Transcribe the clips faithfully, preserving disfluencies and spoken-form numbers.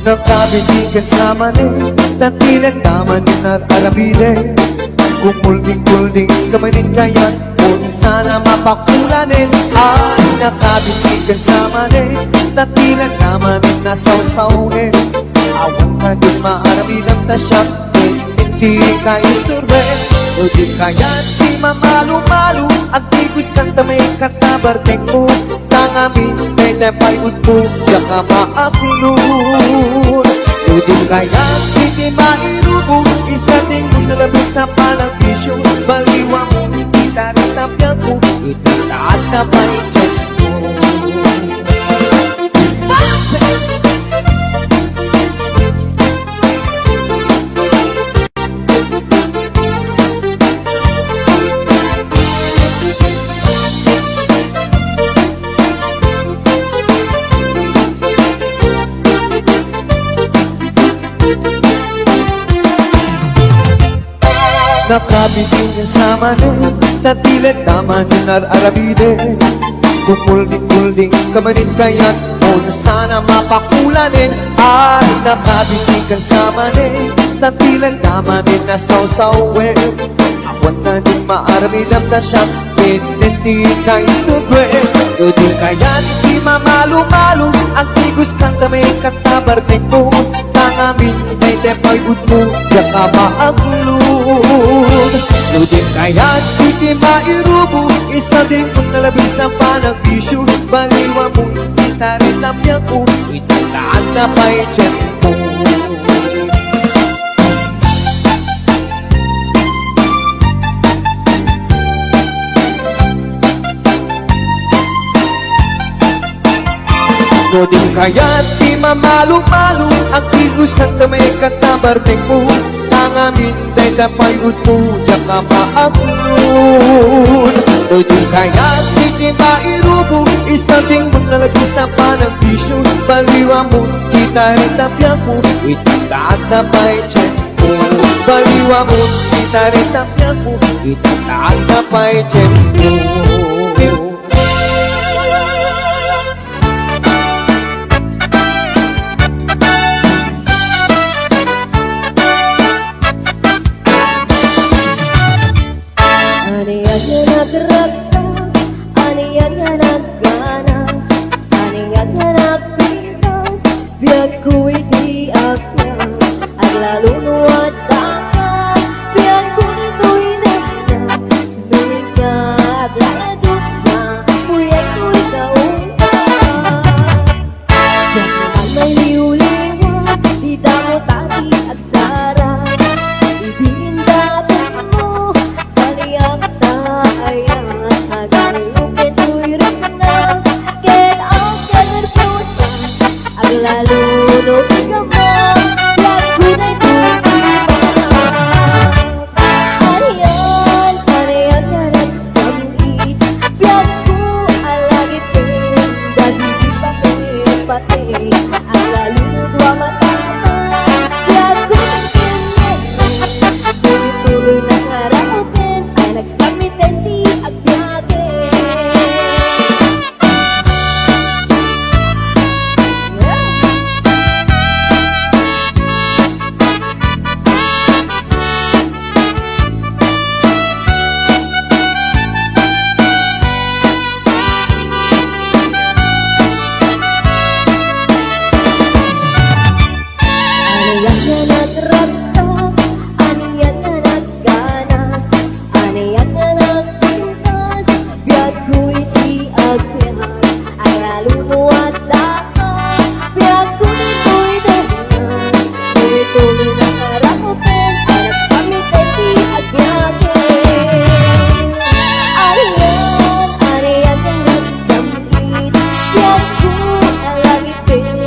Nakabit ti kansamanen, tatilen ta manen ar-arabiden. Kumulding-kulding ka manen kayat, unsan a mapakulanen. Ay, nakabit ti kansamanen, tatilen ta manen a sawsawen. Awan ka din maaramidan ta siak, iti ka istorben. No di kayat ti mamalu-malu, agtiguskanta maikkat a bartekmo. Tangamin, dayta pay udmo, diak a maaklon. Udim kayat iti mairubo, isadingmo na labis a panagbisio, baliwamon ti tarita biagmo, ita ta adda pay tiempo. Nakabit ti kansamanen, tatilen ta manen ar-arabiden. Kumulding-kulding ka manen kayat, unsan a mapakulanen. Ay, nakabit ti kansamanen, tatilen ta manen a sawsawen. Awan ta din maaramidan ta siak, iti ka istorben. No di kayat ti mamalu-malu, agtiguskanta maikkat a bartekmo. Tangamin, dayta pay udmo, diak a maaklon. No di kayat iti mairubo, isadingmo na labis a panagbisio, baliwamon ti tarita biagmo, ita ta adda pay tiempo. No di kayat ti mamalu-malu, agtiguskanta maikkat a bartekmo. Tangamin, dayta pay udmo, diak a maaklon. No di kayat ti mairubo, isadingmo na labis a panagbisio, baliwamon ti tarita biagmo, ita ta adda pay tiempo. Baliwamon ti tarita biagmo, ita ta adda pay tiempo. Ania nga nagragsak, ania nga nagganas, ania nga nagpintas, biagko iti agpayag, aglalo no addaka, biagko ditoy dayta, no ika aglaladutsa, buyayko ikaw unta. Diak man mailiwliwa, ti damo ta ti agsara. Idi indapetmo, baliak ta ay nagayup ditoy rikna, ket awan ka nerbiyosa, aglalo no ikaw man, biagko daytoy. Arian, arian nga nagsam-it, biagko a langiten, dagiti pateng-pateng, aglalo no dua matata, biagko ti kinnereng, tuloy-tuloy nga raupen, a nagsam-iten ti agbiagen. Ania nga nagragsak, ania nga nagganas, ania nga nagpintas, biagko iti agpayag, aglalo no addaka, biagko ditoy dayta. Tuloy-tuloy nga raupen, a nagsam-iten ti agbiagen. Arian, arian nga nagsam-it, biagko a langiten,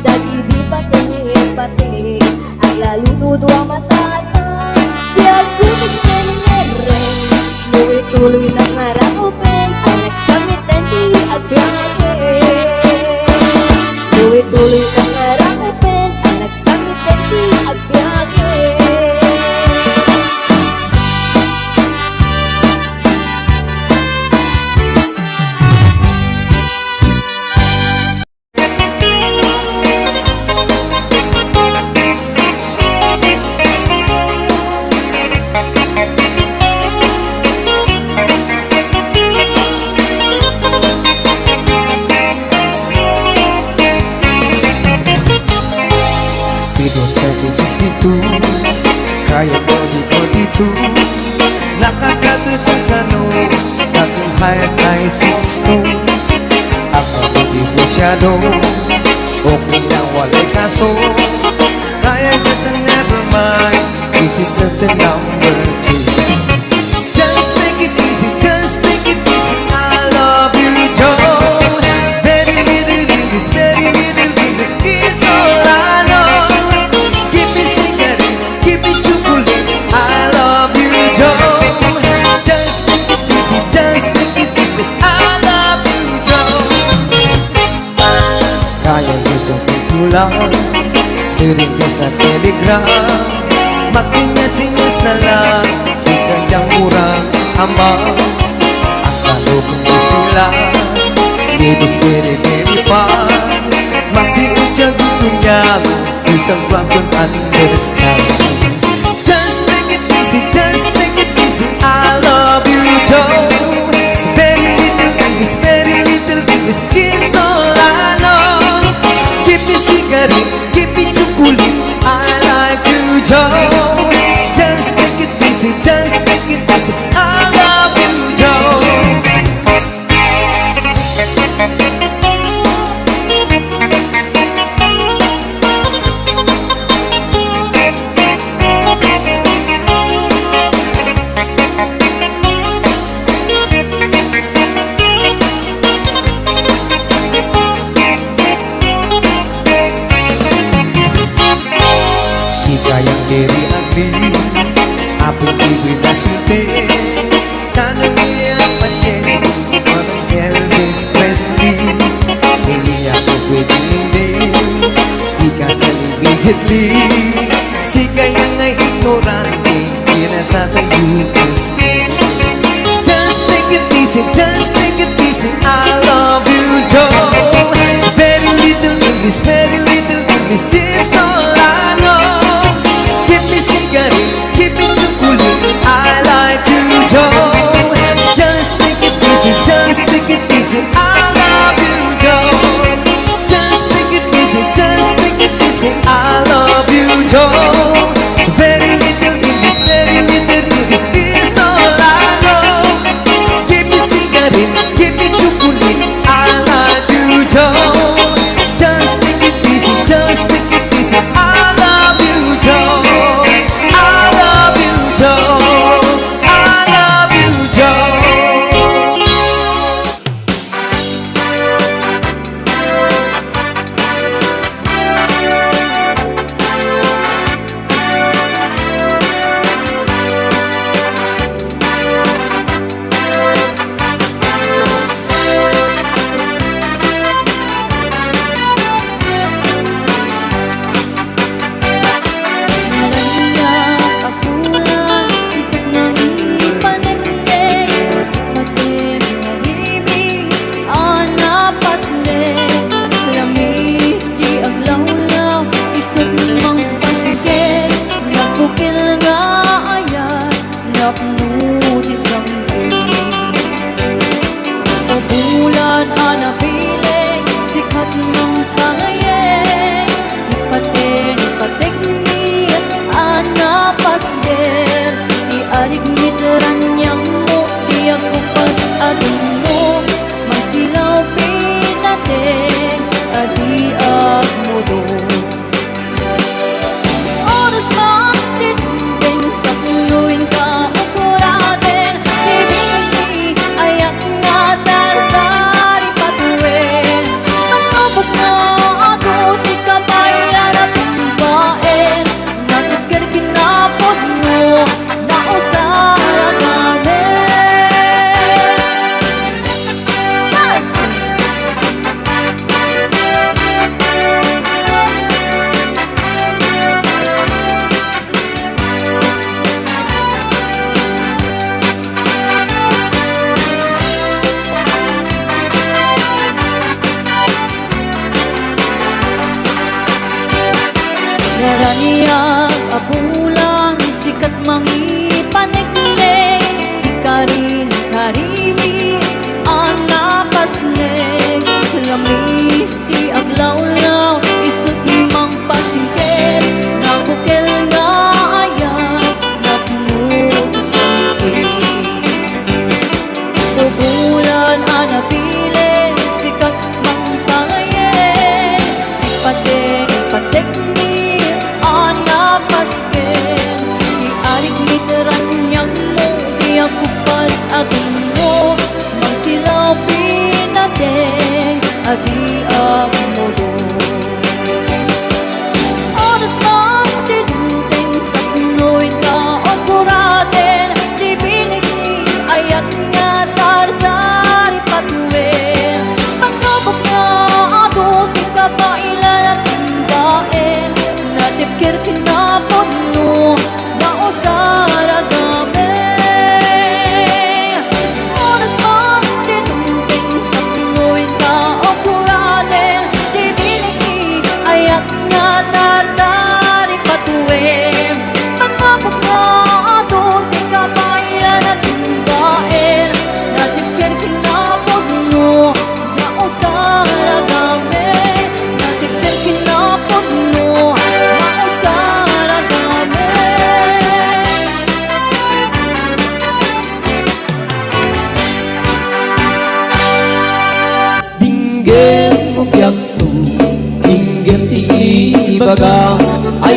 dagiti pateng-pateng, aglalo no dua matata, biagko ti kinnereng, no ituloy na nga raupen, a nagsam-iten ti agbiagen. No ituloy na nga raupen, a nagsam-iten ti agbiagen. Sixto, ako ang divorsyado. Okay na, walay kaso. Kaya just never mind. This is just a number two. Just take it easy, just take it easy. I love you, Joe. Very little bit is very little bit is all I know. Give me cigarette, give me chocolate. I love you, Joe. Just take it easy, just take it easy. I love you, Joe. Kaya gusto kong tulang, iring sa telegram. Magsinyas-sinyas na lang, si kanyang murang ama. Ang kalupong sila, libis pinipili pa. Magsiudyag ito niya, isang wag kong understand. Just take it easy, just take it easy. I love you, Joe. Very little thing is very little thing is is all I know. Give me cigarette, give me chocolate. I like you, Joe. Just take it easy, just take it easy. I love you, Joe.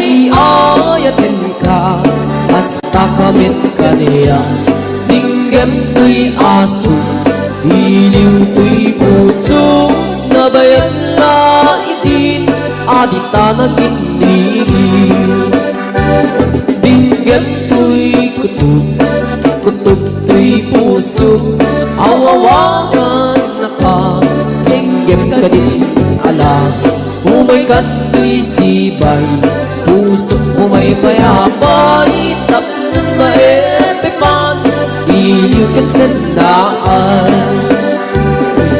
Ay, ayatenka, kasta ka met kaniak. Dinggem toy aso, iliw toy puso, nabayag la itin a dita naginni. Dinggem toy kutob, kutob toy puso, awawagannaka. Dinggem kadin ala, umaykan toy sibay, pusok umaypayabay, tapno maepepan, iliw ken sennaan.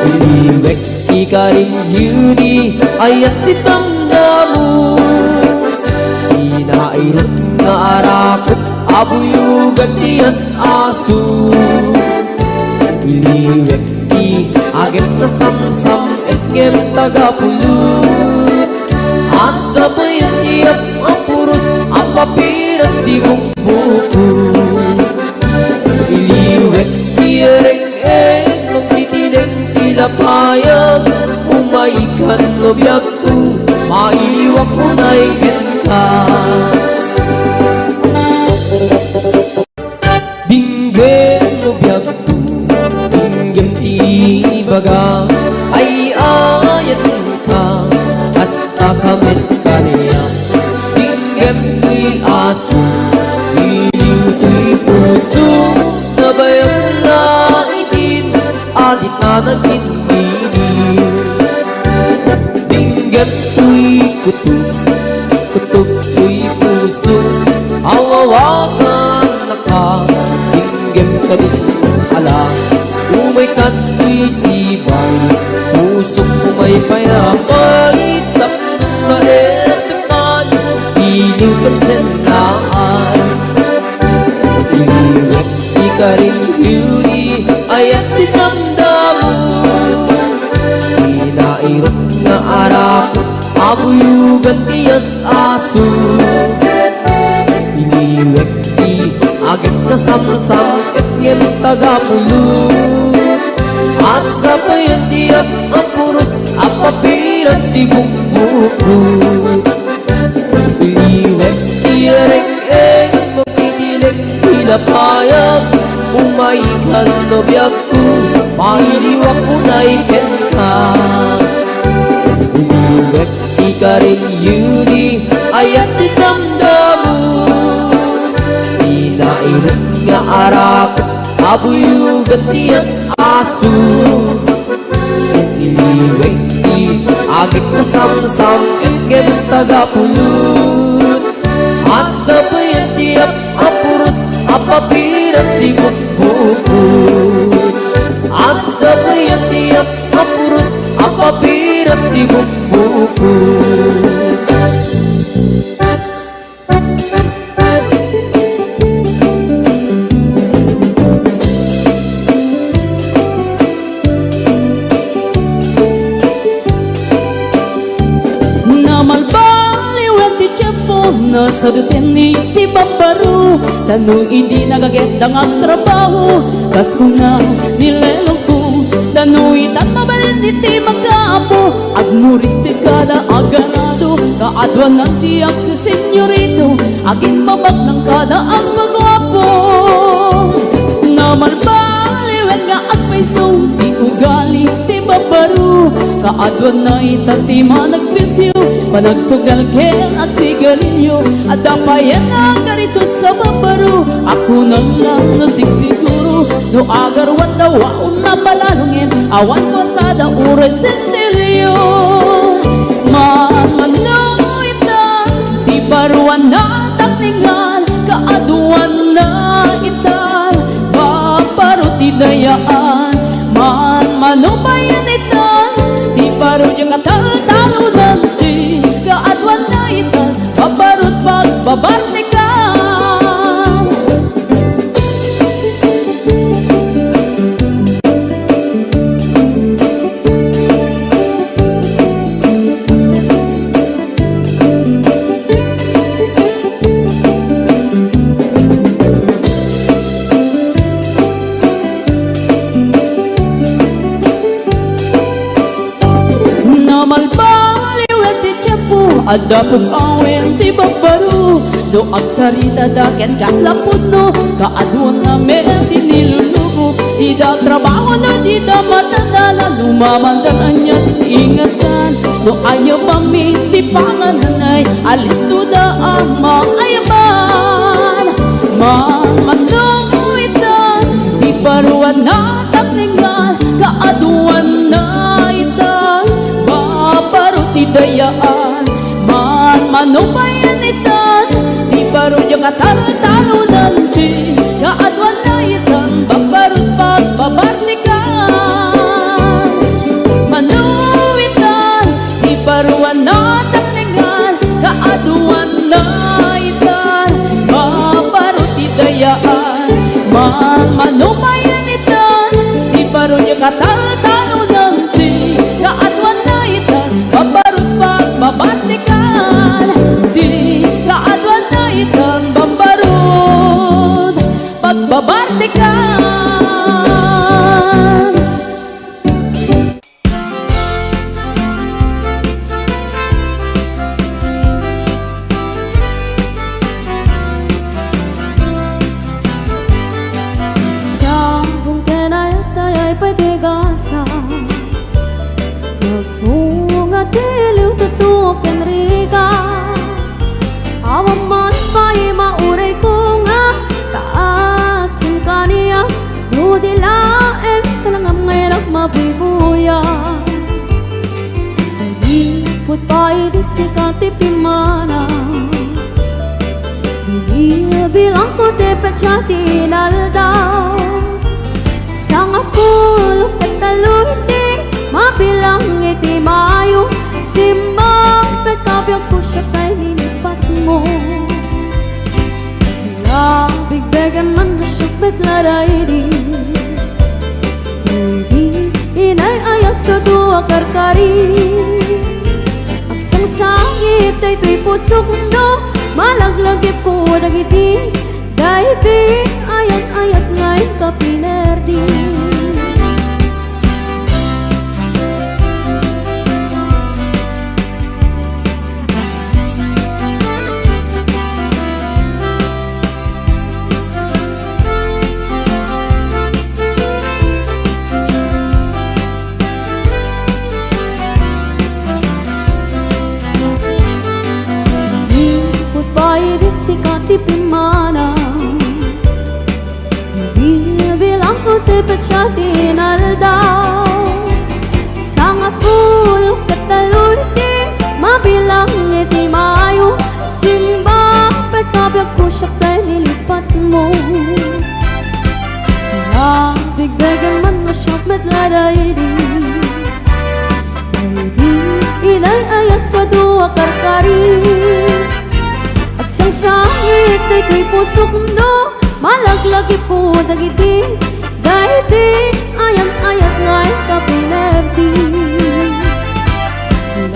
Iliwek ti karin Judy, ayat ti tamdamo. Ti nairut nga arakut, abuyogan ti as-aso. Iliwek ti agek nasamsam, ngem tagapulot. Asapuyen ti ap-, a puros a papiras ti bukbuko. Iliwek ti ereng-eng, magtitineng ti lapayag, umaykan no biagko, mailiwak unay kenka. Dinggem no biagko, dinggem ti ibaga, ay ayatenka, kasta ka met kaniak. Dinggem toy aso, iliw toy puso, nabayag la itin a dita naginni. Dinggem toy kutob, kutob toy puso, awawagannaka. Dinggem kadin ala, umaykan toy sibay, pusok umaypayabay, tapno maepepan, iliw ken sennaan. Iliwek ti karin Judy, ayat ti tamdamo. Ti nairut nga arakut, abuyogan ti as-aso. Iliwek ti agek nasamsam, ngem tagapulot. Asapuyen ti ap-, a puros a papiras ti bukbuko. Iliwek ti ereng-eng, magtitineng ti lapayag, umaykan no biagko, mailiwak unay kenka. Iliwek ti karin Judy, ayat ti tamdamo. Ti nairut nga arak, abuyogan ti as-aso. Iliwek ti agek nasamsam, ngem tagapulot. Asapuyen ti ap-, a puros a papiras ti bukbuko. Asapuyen ti ap-, a puros a papiras ti bukbuko. Namalbaliwen ti tiempo, nasadutenni ti babbaro, tapno idi nagaget da nga agtrabaho, kas kuna ni lelongko, tapno itan mabalin iti makaammo, agmuris ti kada aganado, kaaduanan ti agsisenyorito, agimbabagnan kada agpaguapo. Namalbaliwen nga agpayso ti ugali ti babbaro, kaaduanna ita ti managbisio, panagsugal ken agsigarilio. Adda pay nga agaritos a babbaro, a kunana no sigsiguro, no agaruanda, waon a palalongem, awan kuartada uray sensilio. Manmano ita ti baruanna takningan, kaaduanna ita babbaro ti dayaan. Manmano pay ita ti baro ti kataltalonan, ti kaaduanna ita babbaro ti pagbabartikan. Namalbaliwen ti tiempo, Adda pag-awen ti babbaro, no agsaritada ken kasla pudno, kaaduanna met ti nilulubo. Dida trabaho no dida matadala, no mamandar ania ti ingetan, no ayabami ti pangananay, alistoda a maayaban. Mamano itan ti baruan a taknengan, kaaduanna itan babbaro ti dayaan. Manmano pay itan ti baro diak a tartaronan, ti kaaduanna itan babbaro ti pagbabarnikan. Mano itan ti baruan a taknengan, kaaduanna itan babbaro ti dayaan. Manmano pay itan ti baro diak a tartaronan, ti kaaduanna itan babbaro ti pagbabarnikan. Ti kaaduanna itan babbaro ti pagbabarnikan. Sabong ken ayat, ayat pay ti gasat. Nagbunga ti liwtutto ken rigat. Awan man pay maurayko nga taas ken kaniak, no di laeng talangam nga inak mabuybuya. Naliput pay idi sika ti pimmana. Binibilangko ti petsa ti inaldaw. Sangapulo ket tallo iti mabilang iti Mayo, simbang pagkabiag ko siak ta inilipatmo. Labigbegem man no siak met la daydi. Daydi inay-ayat kano a karkari. Agsangsangit daytoy pusok no malaglagipko dagiti daydi ayat-ayat nga inka pinerdi. Naliput pay idi sika ti pimmana. Bibilangko ti petsa ti inaldaw. Sangapulo ket tallo iti mabilang iti Mayo, simbang pagkabiagko siak ta inilipatmo. Labigbegem man no siak met la daydi. Daydi inay-ayat kano a karkari. Agsangsangit daytoy pusok no malaglagipko dagiti daydi ayat-ayat nga inka pinerdi.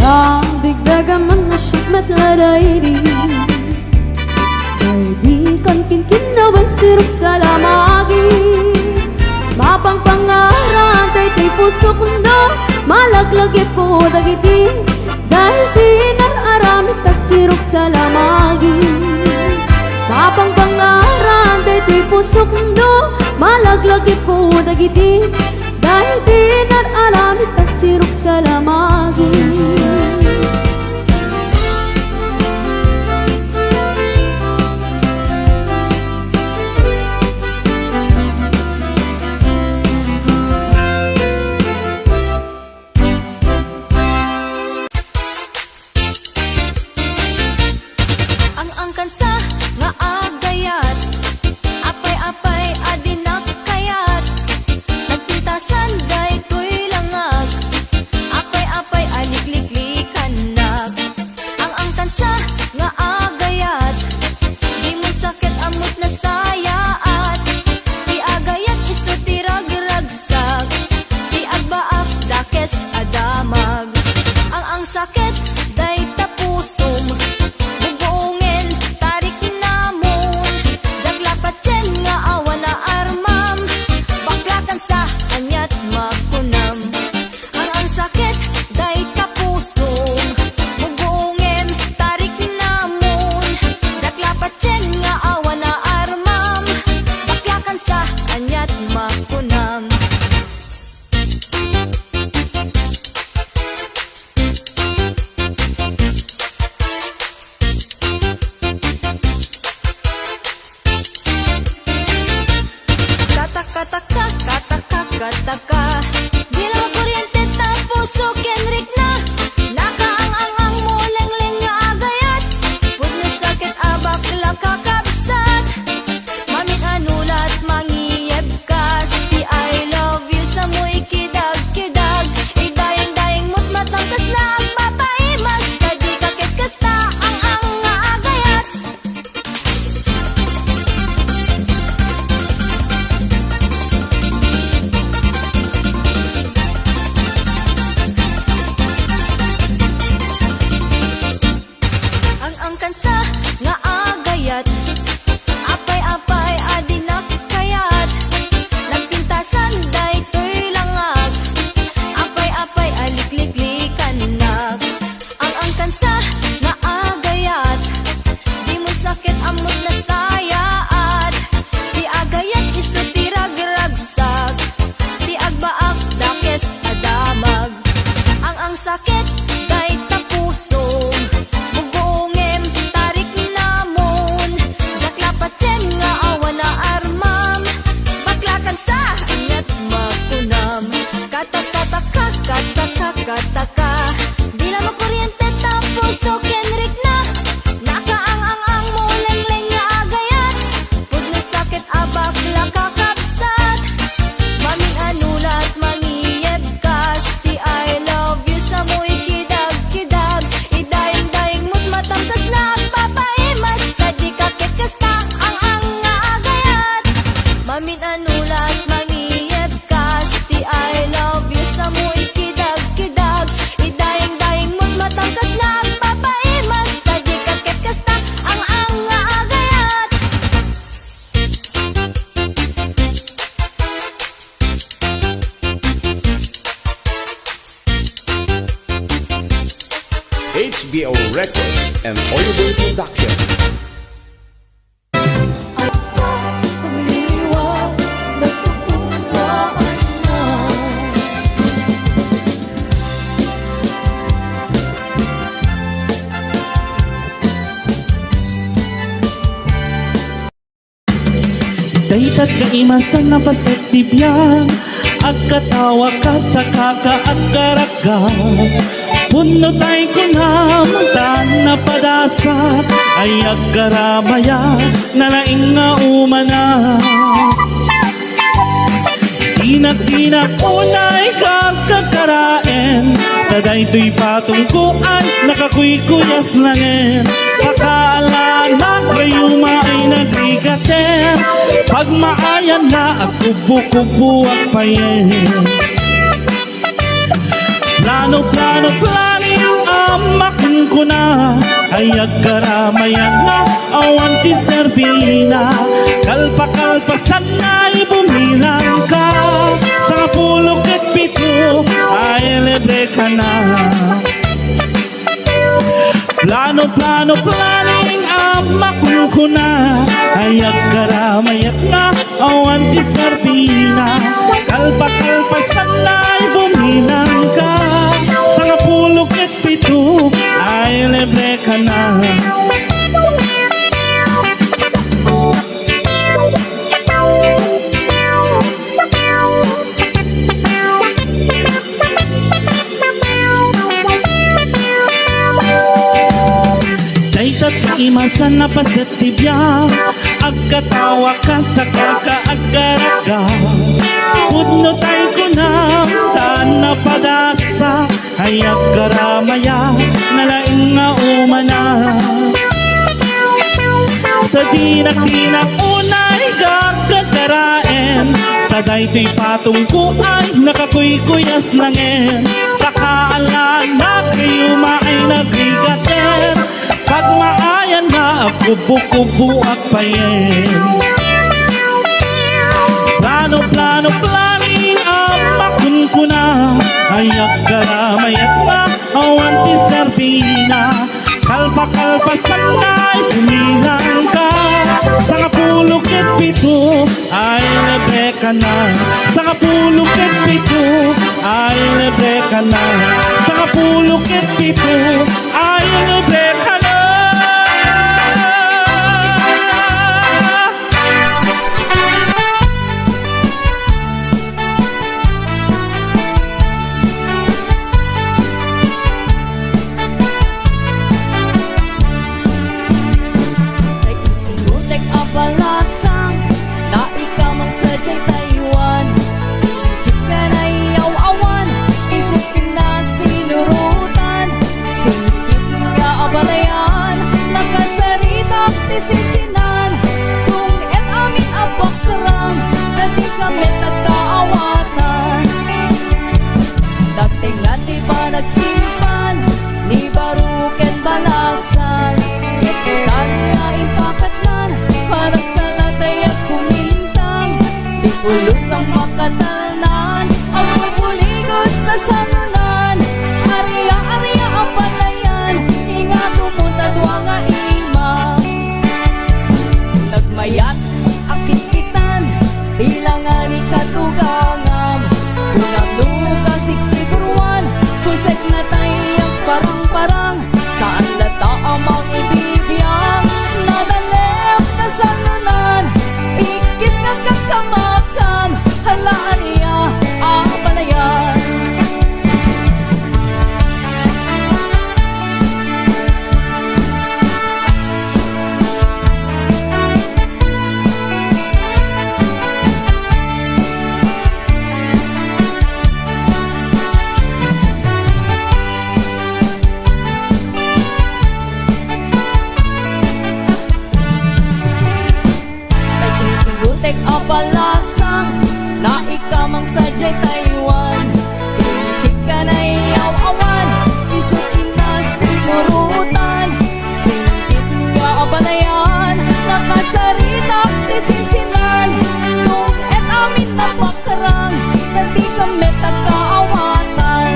Labigbegem man no siak met la daydi. Daydi kan kinkinnawen sirok salamagi. Mapangpangaran daytoy pusok no malaglagipko dagiti daydi nar-aramid ta sirok salamagi. Mapangpangaran daytoy pusok no malaglagipko dagiti daydi nar-aramid ta sirok salamagi. Ang-angkansa nga agayat, apay-apay a dinak kayat, nagpitasan daytoy langag, apay-apay Kataka, kataka. Dila makuryente ta puso ken rikna. Nakaang-ang-ang mo, lengleng nga agayat. Pudno sakit a bakla kakabsat. Mamin-anulat, mangiyebkas. Ti I love you, samoy kidag-kidag. Idayeng-dayeng mo't matangkas na agpapaimas. Ta dika ket kasta, ang-ang nga agayat. Ang-angkansa nga agayat, apay-apay a dinak kayat, nagpintasan daytoy langag, apay-apay a likliklikannak. Ang-angkansa nga agayat, dimo sakit ammo't nasayaat. Ti agayat isu ti ragragsag, ti agbaak dakes a damag. Ang-angsakit dayta pusom, bugongem ta riknamon, dakla patiem nga awan a armam, baklakansa ania't makunam. Katakataka, katakakataka. Dila makuryente ta puso ken rikna. Nakaang-ang-ang mo lengleng nga agayat. Pudno sakit a bakla kakabsat. Mamin-anulat, mangiyebkas. Ti I love you, samoy kidag-kidag. Idayeng-dayeng mo't matangkas na agpapaimas. Ta dika ket kasta, ang-ang nga agayat. Mamin-anulat, mangiyebkas. Ti I love you, samoy kidag-kidag. Idayeng-dayeng mo't matangkas na agpapaimas. Ta dika ket kasta, ang-ang nga agayat. H B O Records and Oliver Production. Dayta ti kaimasan a paset ti biag, agkatawa ka, saka ka agkaragga. Pudno tay kunam, ta napadasak, ay aggaramaya, nalaing nga umana. Dinak, dinak unay kakakaraen, ta daytoy patungko ay nakakuykuyas langen. Pakaalanak, rayuma ay nagrigaten, pagmaayan na agkubbo-kubbo agpayen. Plano, plano, planning, ammak kunkuna, ay agkaramayak nga awan ti serbina. Kalpa-kalpasan nga ibumilang ka, sangapulo ket pito ay libre ka na. Plano, plano, planning, ammak kunkuna, ay agkaramayak nga awan ti serbina. Kalpa-kalpasan na ibumilang ka, sangapulo ket pito ay libre ka na. Dayta ti imasan a paset ti biag, agkatawa ka, saka ka agkaragga. Pudno tay kunam, ta napadasak, ay agkaramaya, nalaing nga umana. Ta dinak, dinak unay gagagaraen, ta daytoy patungko ay nakakuykuyas langen. Pakaalanak, rayuma ay nagrigaten, pagmaayan na agkubbo-kubbo agpayen. Plano, plano, planning, ammak kunkuna, ay agkaramayak nga awan ti serbina. Kalpa-kalpasan na ibumilang ka, sangapulo ket pito ay libre ka na. Sangapulo ket pito ay libre ka na. Sangapulo ket pito ay libre ka na. Talnan, agbulbuligos ta salunan, aria-aria a panayan, ingato mo ta dua nga ima. Nagmayat a kitkitan, bilangan ni katugangam, kunam no kasigsiguruan, kusek na tay agparang-parang, saan latta a mangibibiang, nadalem ta salunan, ikkis nga kakamakam, hala aria a balayan. Naginggutek a balasang, naikamang sadiay Taiwan. Inchik a nayaw-awan, isu ti nasigurutan. Singkit nga abalayan, nakasaritak ti sinsinan. Tug-et amin napakrang, dagiti kami nagkaawatan.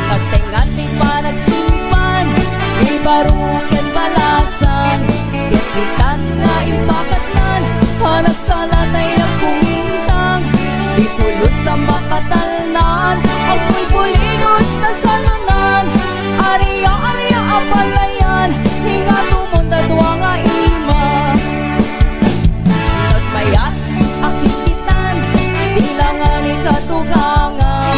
Nagtengnga ti panagsimpan, ibaro ken balasang, ket ditan nga impakatnan, panagsala tay agkumintang, ti pulos a makatalnan, agbulbuligos ta salunan, aria-aria a palayan, ingato mo ta dua nga ima. Nagmayat a kitkitan, bilangan ni katugangam,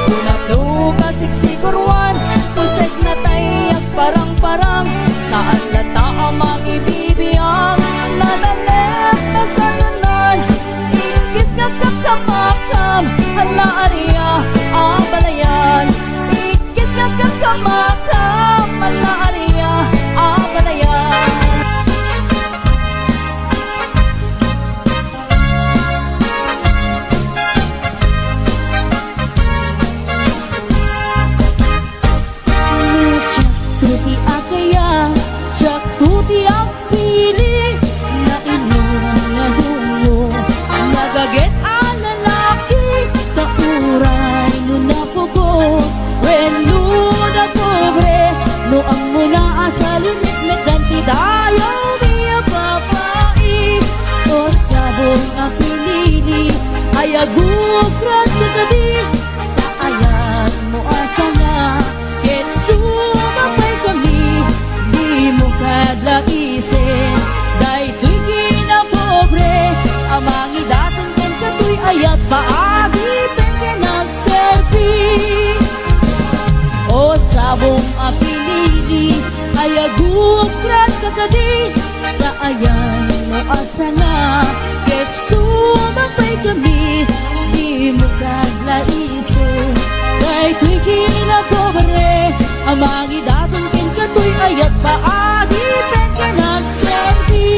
kunam no kasigsiguruan, kusek na tay agparang-parang, saan latta a mangibibiang, nadalem ta salunan, ikkis nga kakamakam, hala aria a balayan, ikkis nga kakamakam, hala aria a balayan. Siakto ti akayat, siakto ti agpili, nainum, nadungngo, nagaget a lalaki, ta uray no napugot wenno napobre, no ammona a salimitmetdan ti dayaw mi a babai. O sabong a pinili, ay agukrat ka kadi, ta ayan mo a sanga, ket sumapay kami, dimo kad laisen. Daytoy kinapobre a mangidaton ken katoy ayat paagi ken ken agserbi. O sabong a pinili, ay agukrat ka kadi, ta ayan mo a sanga, ket sumapay kami, dimo kad laisen. Daytoy kinapobre a mangidaton ken katoy ayat paagi ken ken agserbi.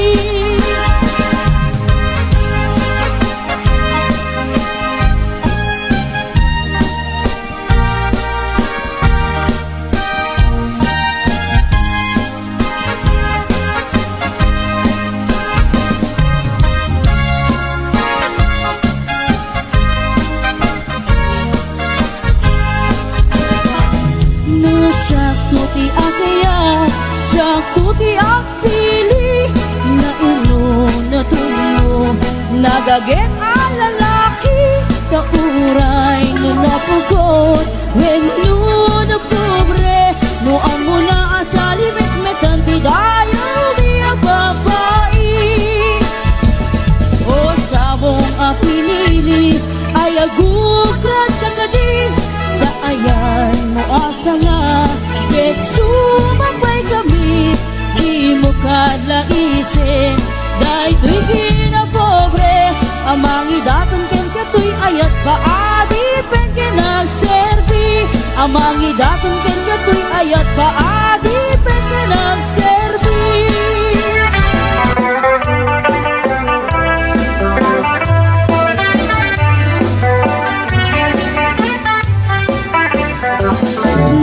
No siakto ti akayat, siakto ti agpili, nainum, nadungngo, nagaget a lalaki, ta uray no napugot wenno napobre, no ammona a salimitmetdan ti dayaw mi a babai. O sabong a pinili, ay agukrat ka kadi, ta ayan mo a sanga, ket sumapay kami, dimo kad laisen. Daytoy kinapobre a mangidaton ken katoy ayat paadi ken ken agserbi, a mangidaton ken katoy ayat paadi ken ken agserbi.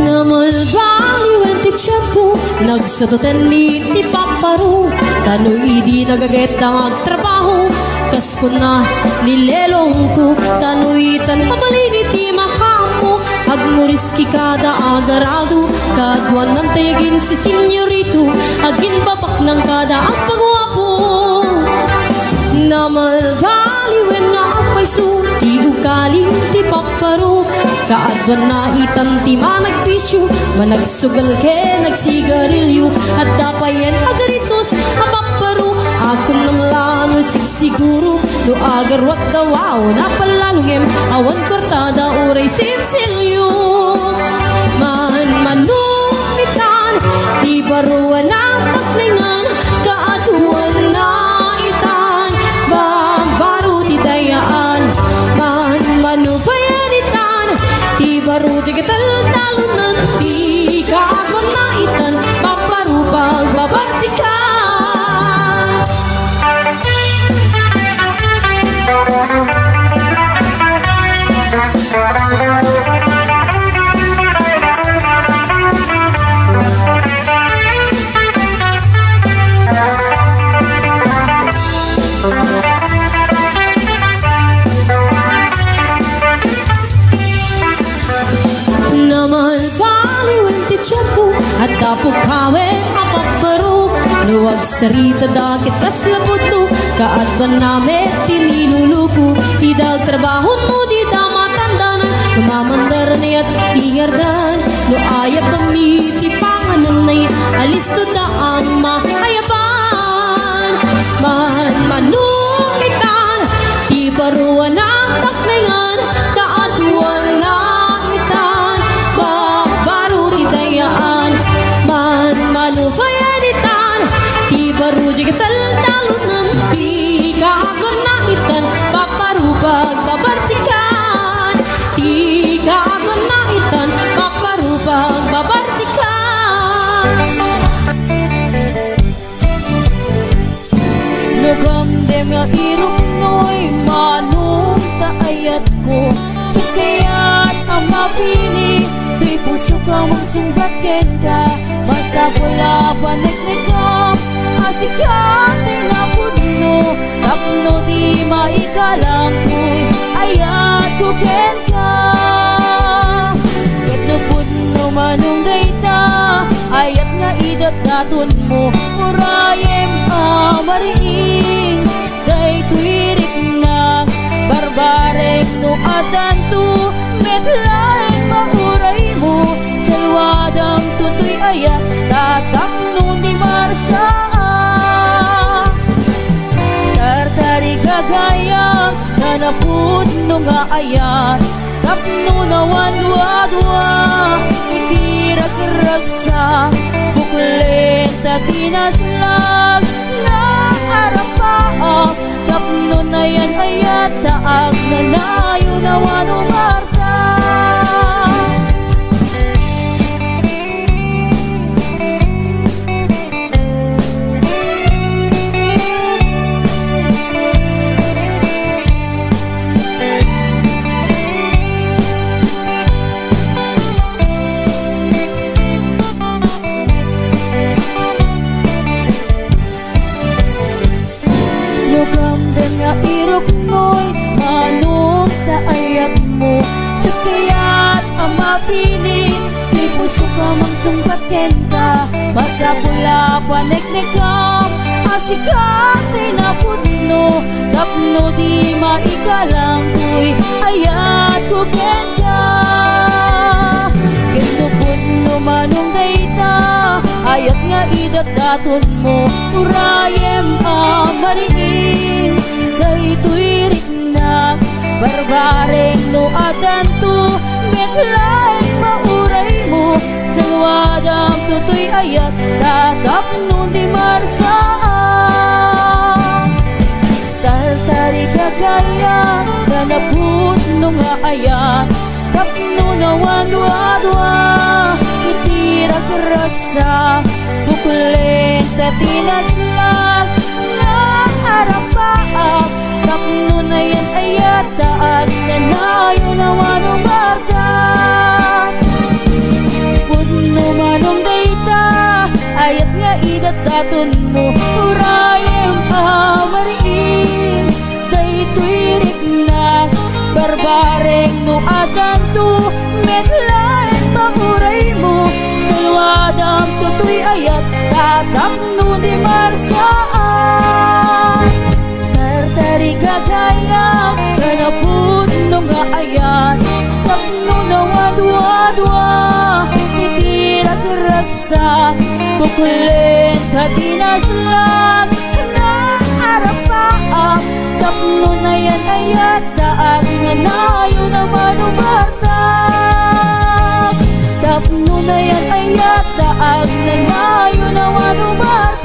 Ngem baliwen ti tiempo, nagsatoten ni ti paparo, ta no idi nagaget nga agtrabaho, Kas kuna ni lelongko, ta no itan pabalin iti makaammo, agmuriski kada agarado, kaaduanan ti aginsisinyorito, aginbabaknang kada agpaguapo. Namalbaliwen nga agpayso ti ugali ti papparo, kaaduanna itan ti managbisio, managsugal ken nagsigarilio, adda payen agaritos a papparo, a kunam la no sigsiguro, no agaruat dawaw, napalalo ngem awan kuartada uray sinsilio. Manmano itan ti baro a napaknengan, kaaduanna itan babbaro ti dayaan. Manmano payen itan ti baro ti kataltalonan, ti kaaduanna itan babbaro pagbabartikan. Namalbaliwen ti tiempo, adda pukkawen a papparo. No agsaritada ket kasla pudno, kaaduanna met ti niluluko. Dida agtrabaho no dida matandanan, no mamandar ni at iyardan. No ayab mi ti panganan, alisto da ama ayaban. Manmano itan ti baro a napaknengan, kaaduanna itan babbaro ti dayaan. Manmano payen itan ti baro ti kataltalonan, ti kaaduanna itan babbaro pagbabartikan, ti kaaduanna itan babbaro pagbabartikan. No gamdem nga iruknoy, manong ta ayatko, diak kayat a mapili, toy pusok a mangsungbat kenka. Masapul a paneknekam a sika ti napudno, tapno di maikalangkoy ayatko kenka. Ket no pudno manong dayta, ayat nga idatdatonmo, urayem a mariing. Daytoy riknak, barbarek no addanto, met laeng mauraymo, salwadamto toy ayat, ta tapno di marsaak. Tartarigagayam, ta napudno nga ayat, tapno nawanduadua iti ragragsak, buklen ta tinaslag nga arapaak, tapno nayan-ayat ta agnanayon a wano Marta. No gamdem nga iruknoy, manong ta ayatmo, diak kayat a mapili, ti pusok a mangsungbat kenka. Masapul a paneknekam a sika ti napudno, tapno di maikalangkoy ayatko kenka. Ket no pudno manong dayta, ayat nga idatdatonmo, urayem a mariing. Daytoy riknak, barbarek no addanto, met laeng mauraymo, salwadamto toy ayat, ta tapno di marsaak. Tartarigagayam, ta napudno nga ayat, tapno nawanduadua iti ragragsak, buklen ta tinaslag nga arapaak, tapno nayan-ayat ta agnanayon a wano Marta. Pudno manong dayta, ayat nga idatdatonmo, urayem a mariing. No addanto met laeng ta uraymo, salwadamto toy ayat, ta tapno di marsaan. Tartarigagayam, ta napudno nga ayat, tapno nawadwadwa iti ragragsa, buklen ta dinaslag nga arapaam, tapno nayan-ayat daag nga nayon a manubartak. Tapno nayan-ayat daag nga nayon a manubartak.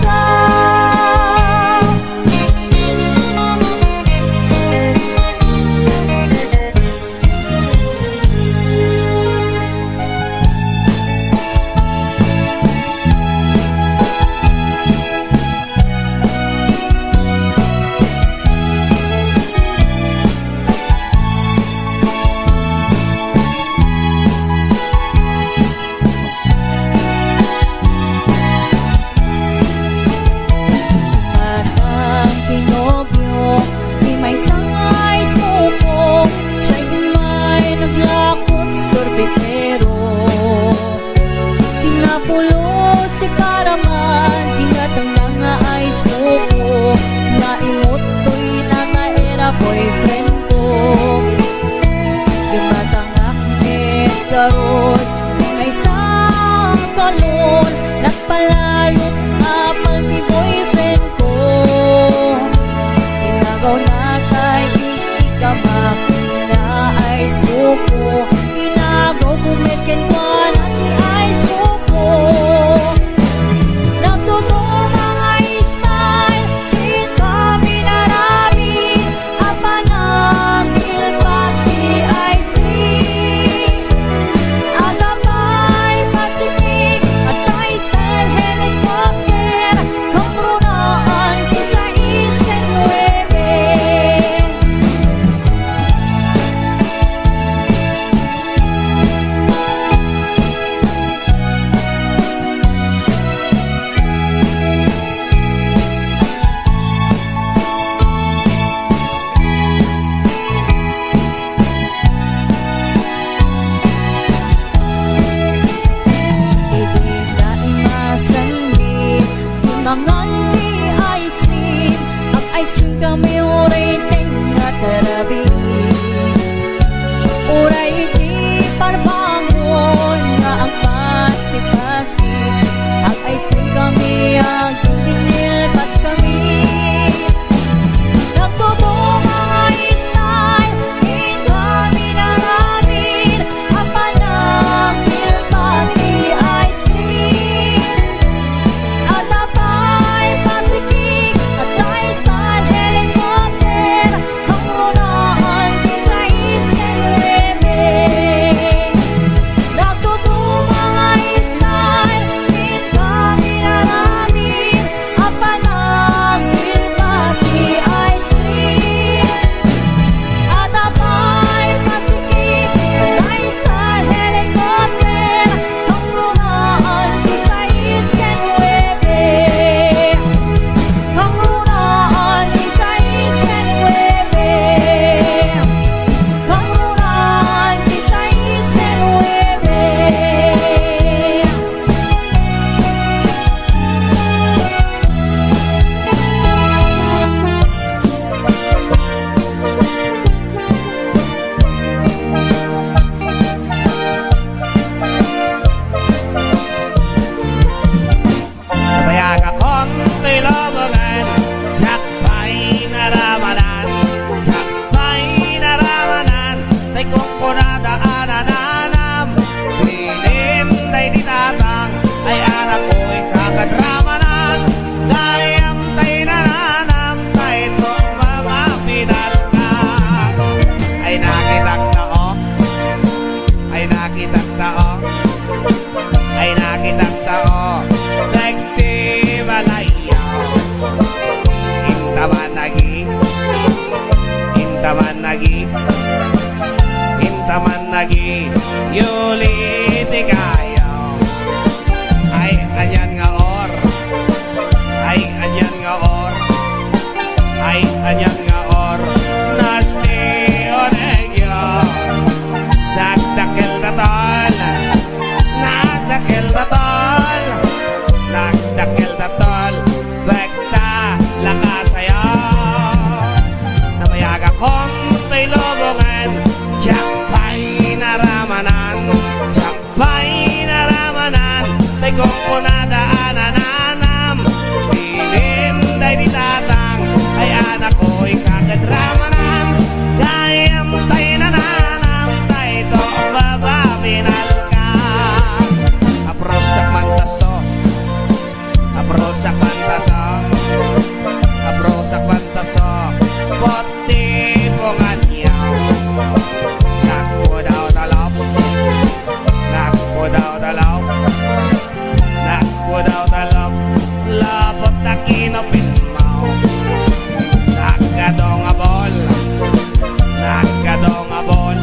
Bol,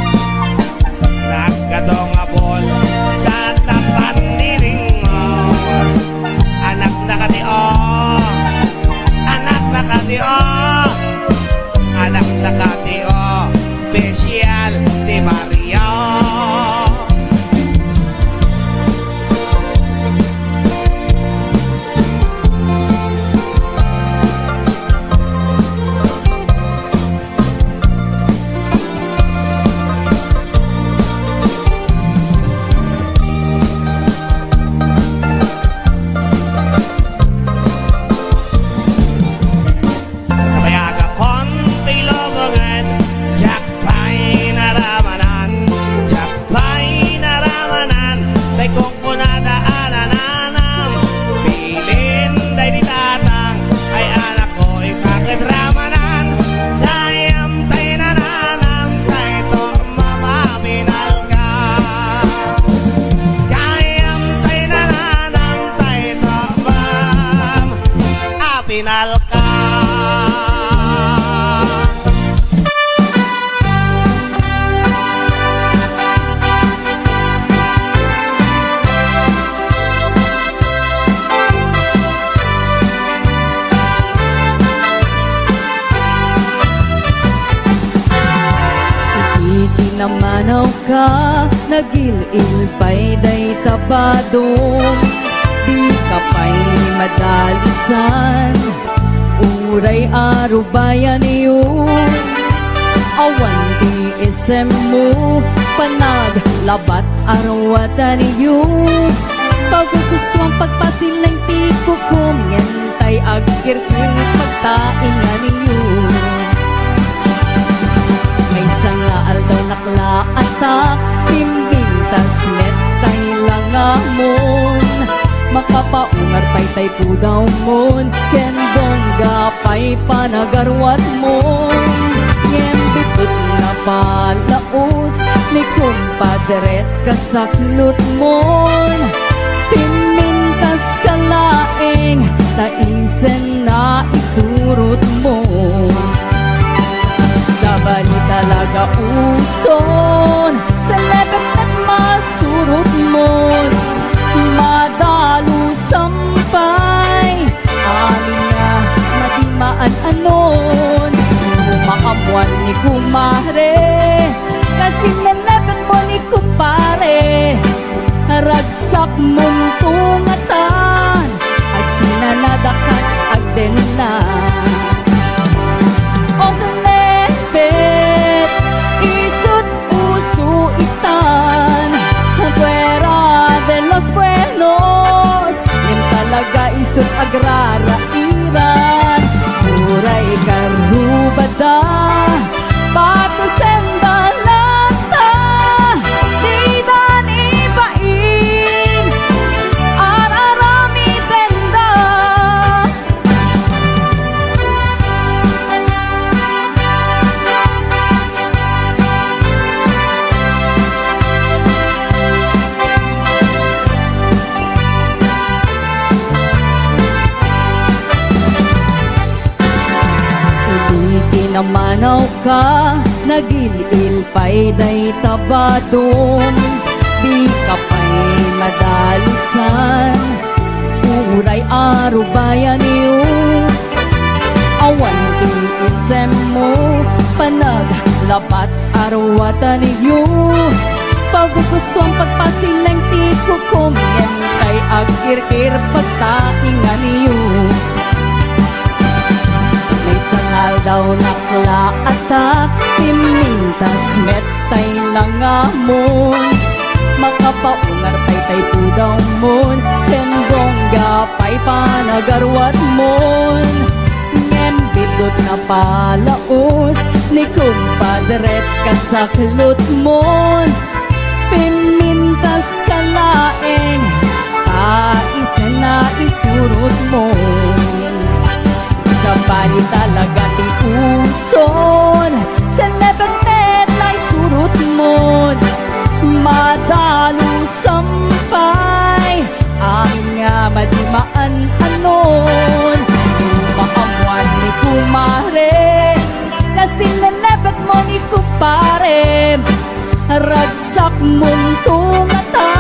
nagkadong a bol, sa tapat ni Ringmor. Anak na kadi, oh. Anak na kadi, oh. Anak na kadi, oh. Special ni Maria. Nabayagakon ti lubongen, diak pay naramanan, diak pay naramanan, tay kunkunada a nananam, bilin daydi tatang, ay anakko, ika ket ramanan, gayam tay nananam, tay to mama pinalka. Gayam tay nananam, tay to mam a pinalka. Iti namanawka, nagil-il pay dayta badom. Dika pay madalusan, uray arubayanyo. Awan ti isemmo, panaglabat aruwatanyo. Pagugustuan pagpasileng ti kukom, ngem tay agkirkir pagtainganyo. Maysa nga aldaw naklaatak, pimpintas met tay langamon. Makapaungar pay tay pudawmon, ken bongga pay panagaruatmon. Ngem bitot napalaus ni kumpadret kasaklotmon. Pimpintas ka laeng ta isen naisurotmo. Sabali talaga uson, sa lepet met masurotmon. Madalusan pay, amin nga madi maan-anon. Maammuan ni kumare, kasi nanepetmo ni kumpare. Ragsakmon tungatan, agsinanadakan agdenna. O sa lepet, isut uso itan, fuera de los buenos, ngem talaga isut agrarairan, uray karubada, patusen da latta, dida ni bain, ar-aramidenda. Idi kinamanawka, nagil-il pay dayta badom. Dika pay madalusan, uray arubayanyo. Awan ti isemmo, panaglabat aruwatanyo. Pagugustuan pagpasileng ti kukom, ngem tay agkirkir pagtainganyo. Maysa nga aldaw naklaatak, pimpintas met tay langamon. Makapaungar pay tay pudawmon, ken bongga pay panagaruatmon. Ngem bitot napalaus ni kumpadret kasaklotmon. Pimpintas ka laeng, ta isen naisurotmon. Sabali talaga ti uson, sa lepet met naisurotmon. Madalusan pay, amin nga madi maan-anon. Maammuan ni kumare, kasi nanepetmo ni kumpare. Ragsakmonto ngata,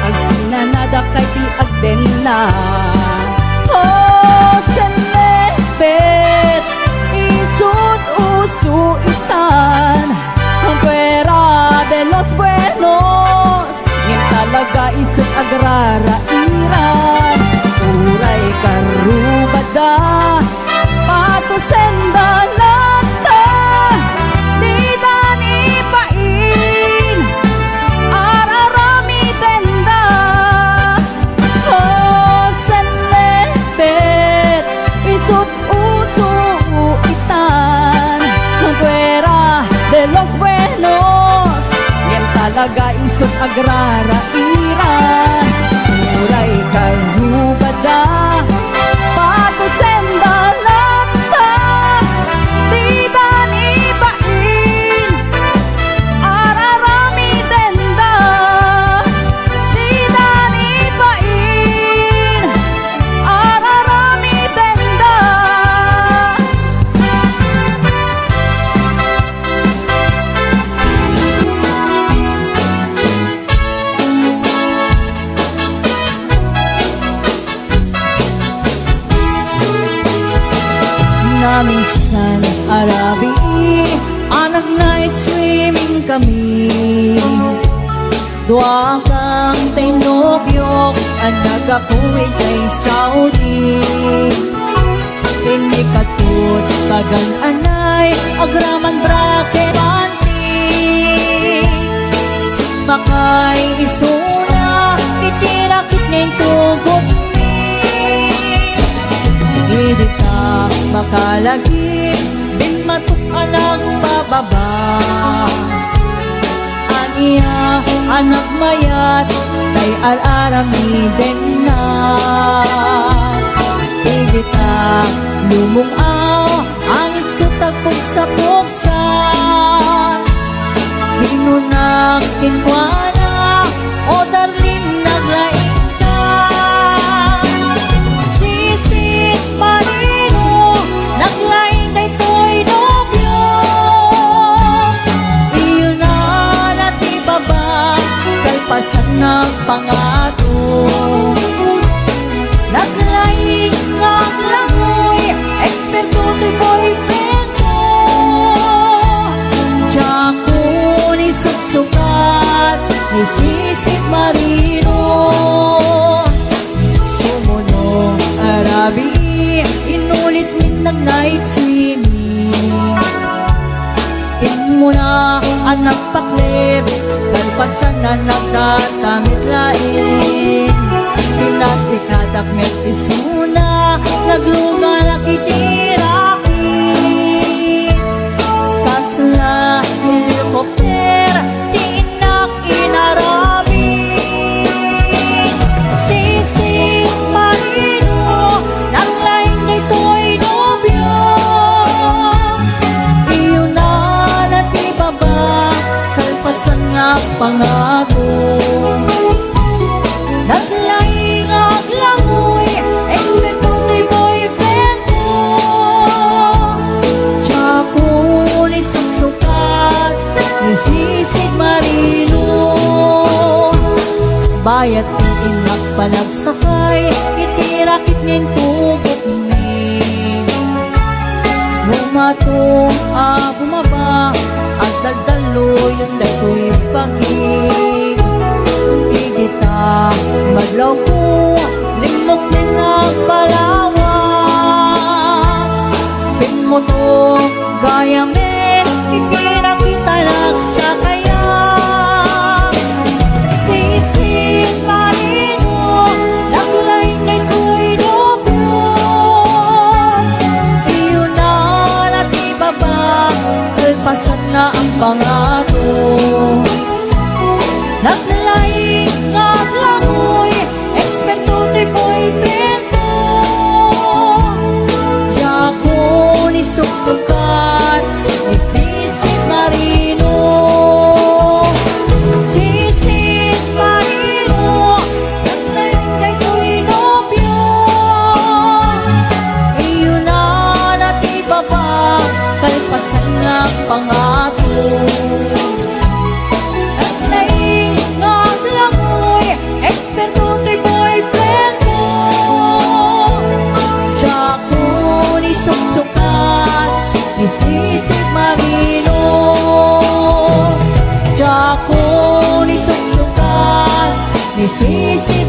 agsinanadak kay ti agdenna. O, senlepet, isut' uso itan, fuera de los buenos, ngem talaga isut' agrarairan. Uray karrubada, patusen da latta, dida ni bain, ar-aramidenda. O, senlepet, isut' uso itan, fuera de los buenos, ngem talaga isut' agrarairan. Uray karrubada, patusen da latta, dida ni bain, ar-aramidenda, dida ni bain, ar-aramidenda. Naminsan a rabii a nag-night swimming kami. Dua kang tay nobiok a naggapu idiay Saudi. Iti katut pagan-anay, agraman bracket panty. Simmakay isuna iti rakit nga intugotmi. Idi ta makalagip, bimmatok a nagbababa. Ania a nagmayat tay ar-aramidenna. Idi ta lumung-aw, ang iskot agpugsa-pugsa. Kinunak kenkuana, "O darling, naglaingka." Sisi Marino, naglaing daytoy nobio. Iyunana ti baba, kalpasan nagpangato. Naglaing nga aglangoy, eksperto toy boyfriend ko. Diakon isuksukat ni Sisi Marino. Sumuno a rabii, inulitmin nag-night swimming. Immuna a nagpaklib, kalpasan a nagtatamit laeng. Pinasikadak met isuna, naglugarak iti rakit. Kasla helicopter ti innak inarabi. Sisi Marino, naglaing daytoy nobio. Iyunana ti baba, kalpasan nga agpangato. Naglaing nga aglangoy, eksperto toy boyfriend ko. Diakon isuksukat ni Sisi Marino. Bayat ti innak panagsakay iti rakit nga intugotmi. Bumato a bumaba, agdaldaluyon daytoy bagi. Idi ta madlawko, limmukmi nga agpalawak. Bimmuto gayamen iti rakit a nagsakayak. Sisi Marino, naglaing daytoy nobio. Iyunana ti baba, kalpasan nga agpangato. Naglaing nga aglangoy, eksperto toy boyfriend ko. Diakon isuksukat ni Sisi Marino. Sisi Marino, naglaing daytoy nobio. Iyunana ti baba, kalpasan nga agpangato. Sisip mangino, diakon isuksukan, ni sisip